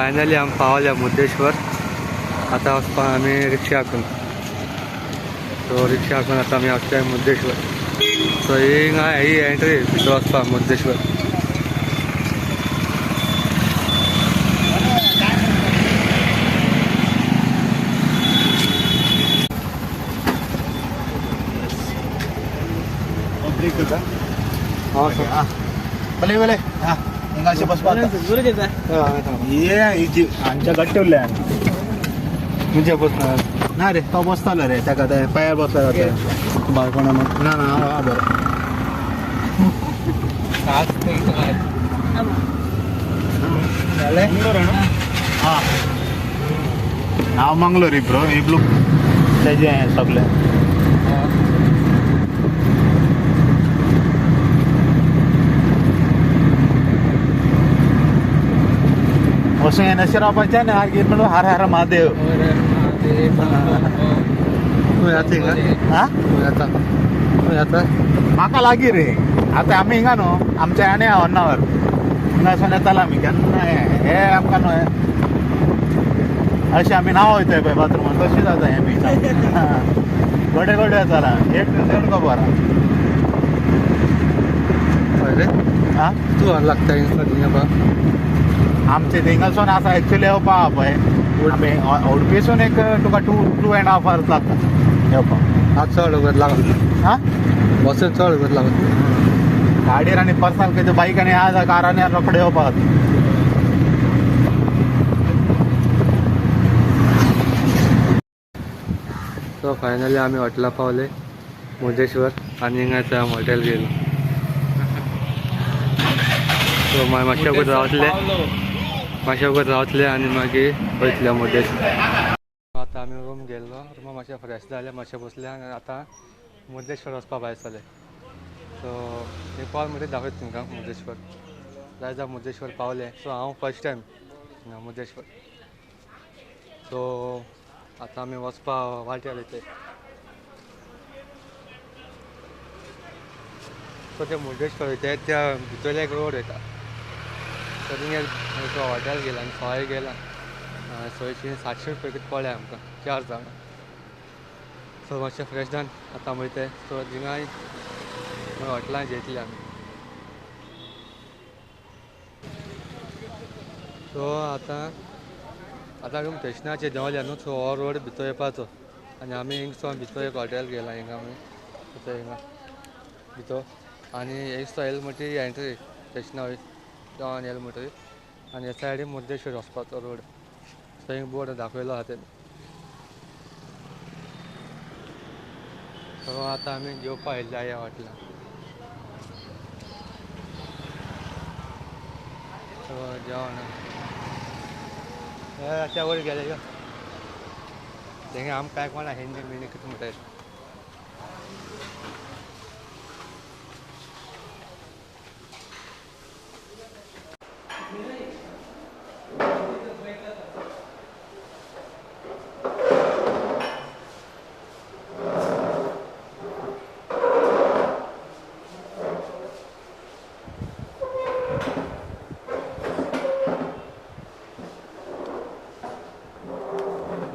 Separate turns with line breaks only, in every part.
Finally आमी पावल्या मुर्देश्वर. आतां वचपाक आमी रिक्षा करून. सो रिक्षा करून आतां आमी वचपाक मुर्देश्वर. सो हिंगा ही एंट्री भितर वचपाक मुर्देश्वर. हां
भले भले हां हिंगाशे बसपा ये आमच्या गट्टे उरले
म्हणजे बसणार
ना रे तो बसतालो रे ताका ते पांयार बसला बाळकोणा ना ना हा बरं हां नांव मंगलोर ब्रो इब्लू तेजें सगळें. वचून नशे रावपाचें आनी हार म्हणून हर हर महादेव. म्हाका लागीं रे आतां आमी हिंगा न्हू आमच्या आनी होन्नावर हिंगासून येताले आमी केन्ना हे आमकां न्हू अशें आमी नांव वयताय पळय बाथरुमान तशें जाता हें बी गोडे गोडे येताला एक चड खबर
रे.
आं
तूं लागता हिंगा
आमचे थिंगासून आसा एक्चुली येवपा पळय आमी उडपीसून एक तुका टू एंड हाफ आवर्स लागता येवपाक.
हां चड वगत लागत.
हां
बसीन चड वगत लागत.
गाडयेर आनी पर्सनल कितें बायक आनी आहा कारांनी रोखडे येवपाक.
सो फायनली आमी हॉटेला पावले मुर्देश्वर आनी हिंगा हॉटेल गेलो. सो मागीर मातशे वगत रावतले मातशे वगत रावतले आनी मागीर वयतले मुर्देश्वर. आतां आमी रूम गेल्लो रुमा मातशें फ्रेश जाले मातशें बसले आनी आतां मुर्देश्वर वचपा भायर सरले. सो एक पावल म्हणटकीर दाखयता तुमकां मुर्देश्वर. जायजा मुर्देश्वर पावले. सो हांव फर्स्ट टायम मुर्देश्वर. सो आतां आमी वचपा वाटेर वयतले. सो ते मुर्देश्वर वयता त्या भितरले एक रोड वयता. सो थिंगा हॉटेल गेला आनी सोय गेला 600-700 रुपया कितें पडले आमकां 4 जाणां. सो मातशें फ्रेश जावन आतां वयता. सो थिंगाय हॉटेलान जेयतले आमी. सो आतां आतां आमी स्टेशनाचेर देंवले न्हू. सो हो रोड भितर येवपाचो आनी आमी हिंगसोन भितर एक हॉटेल गेला हिंगा आमी भितर हिंगा भितर आनी हिंगसो येयले म्हणटकीर एंट्री स्टेशना वयर येयले म्हणटकीर आनी हे सायडीन मुर्देश्वर वचपाचो रोड. सो हिंग बोर्ड दाखयलो आहा तेमी. सो आतां आमी जेवपा येयल्ले ह्या हॉटेलान. सो जेवण त्या वयर गेले यो तेंगे आमकां कांय कोणा हिंदी मिनी कितें म्हणटाय.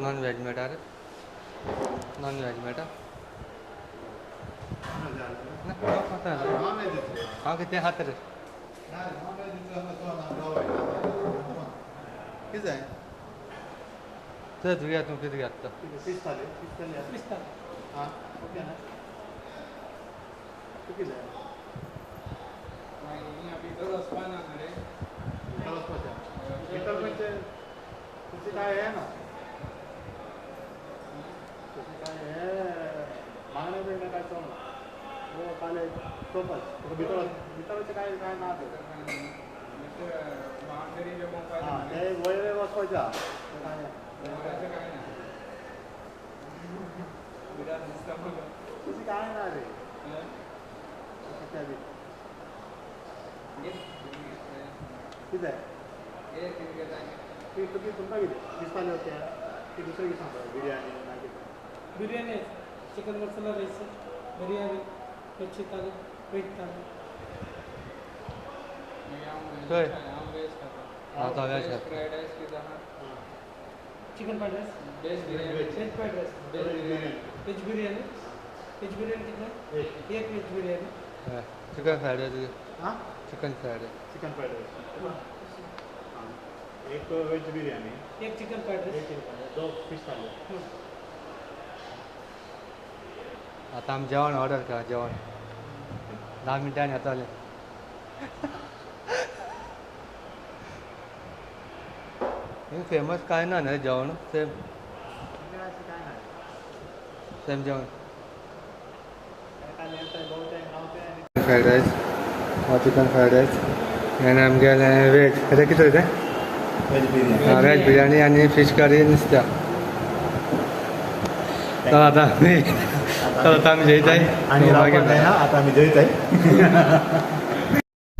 नॉन वेज मेळटा रे? नॉन वेज मेळटा? हांव कितें खाता रे?
कितें
तर तुगे तूं कितें घेता?
फिश थाली. फिश थाली हां ओके ना. तूं कितें भितर वचपाचें भितर खंयचें तुमचें काय हें ना तशें काय हें मागणें बिगणें काय चलना. हो काले चोवपाच तुका भितर भितरचें काय काय ना तें. आं तें वयर वचपाचें आहा तें काय तशें काय ना रे तशें तें बी कितें तुमी तुमकां कितें फिश थाली ओके की दुसरें कितें सांगता? बिरयानी मागीर
biryani chicken masala rice biryani veg thali veg thali.
खंय आतां veg
fried rice
chicken fried rice,
veg biryani,
veg fried rice, veg biryani. Veg biryani कितना? एक veg biryani,
chicken fried rice.
हाँ,
chicken fried rice,
chicken fried rice, एक veg biryani,
एक chicken fried rice,
दो fish थाली।
आतां आमी जेवण order केलां. जेवण 10 मिनटांनी येतलें. हिंग फेमस कांय ना न्हय जेवण, सेम सेम जेवण. फ्रायड रायस हो चिकन फ्रायड रायस आनी आमगेलें वेज. हें कितें तें?
वेज बिरयानी.
वेज बिरयानी आनी फिश करी नुस्त्या. चल आतां आमी, चल आतां आमी जेयताय
आनी रावपाक जायना, आतां आमी जेयताय.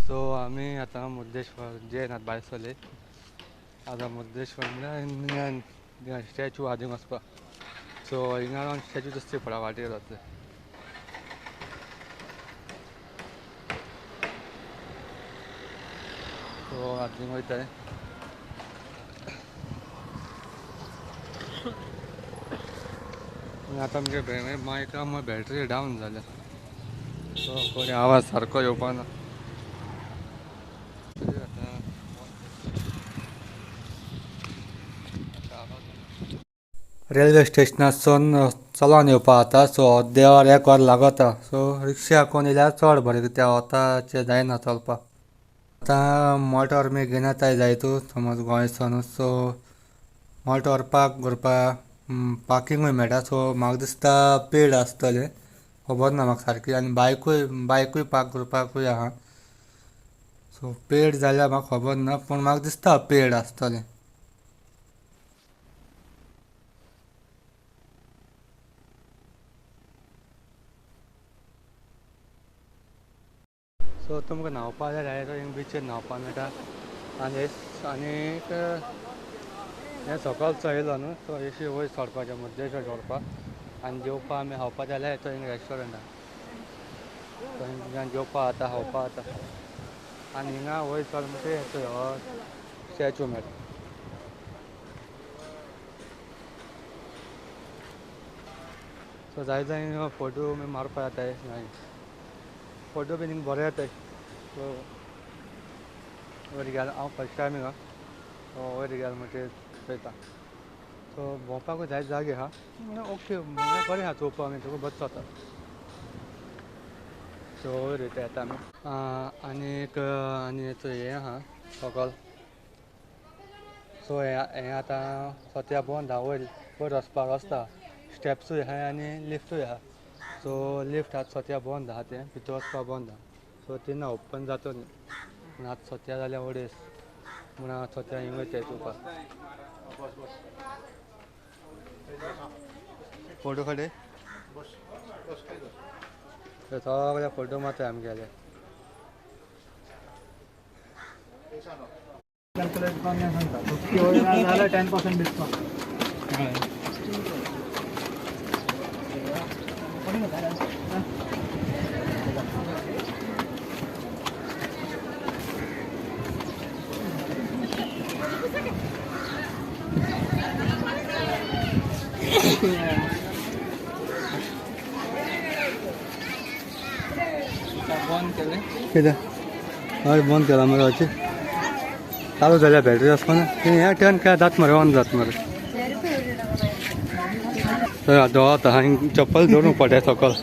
सो आमी आतां मुर्देश्वर जेयनात भायर सरले. आतां मुर्देश्वर म्हळ्यार स्टॅच्यू आहा थिंग वचपाक. सो हिंगा रावन स्टॅच्यू दिसता पडा वाटेर वतले. सो आतां थिंग वयताय. आतां आमगे मायका बॅटरी डावन जाल्या, सो कोणी आवाज सारको येवपा ना. रेल्वे स्टेशनासून चलोन येवपा जाता. सो देवार एक वर लागता. सो रिक्षा कोण येयल्यार चड बरें, कित्याक वताचें जायना चलपाक. आतां मोटर बी घेनाताय जायतू समज गोंयसून. सो मोटर पार्क करपाक पार्किंगूय मेळटा. सो म्हाका दिसता पेड आसतलें, खबर ना म्हाका सारकी. आनी बायकूय बायकूय पार्क करपाकूय आहा. सो पेड जाल्यार म्हाका खबर ना, पूण म्हाका दिसता पेड आसतलें. सो तुमकां न्हांवपा जाय जाल्यार हिंग बिचीर न्हांवपा मेळटा. आनी आनीक हें सकयल येयलो न्हू, सो एशी वयर चडपाचें मुर्देश्वर चडपाक. आनी जेवपा आमी खावपा जाल्यार तो हिंग रेस्टोरंट आहा, सो हिंगान जेवपा जाता, खावपा जाता. आनी हिंगा वयर चड म्हणटे तो हो स्टॅच्यू मेळटा. सो जाय जाय फोटो बी मारपा जाताय, फोटो बी हिंग बरे येताय. सो वयर गेलो हांव फर्स्ट टायम हिंगा, सो वयर गेलो म्हणटे पळयता. सो भोंवपाकूय जायते जागे आहा, म्हणल्यार ओके, म्हणल्यार बरें आहा चोवपाक आमी तुका बरें जाता. सो वयर वयता आतां आमी. आनीक आनी तो हें आहा सकल. सो हें आतां सद्या बंद आहा. वयर वयर वचपाक रस्ता स्टेप्सूय आहा आनी लिफ्टूय आहा. सो लिफ्ट आतां सद्या बंद आहा, तें भितर वचपाक बंद आहा. सो ती ना ओपन जातो न्ही, पूण आतां सद्या जाल्यार अडेज म्हूण हांव सद्या हिंग वयताय चोवपाक. फोटो काडे सगळे फोटो मारताय आमगेले.
10% डिस्काउंट.
बंद केलें
कितें? हय बंद केला मरे, हरशीं चालू जाल्या बॅटरी आसपाना. हें टर्न केल्यार जाता मरे, ऑन जाता मरे. थंय आतां हांगा चप्पल दवरूंक पडटा सकल.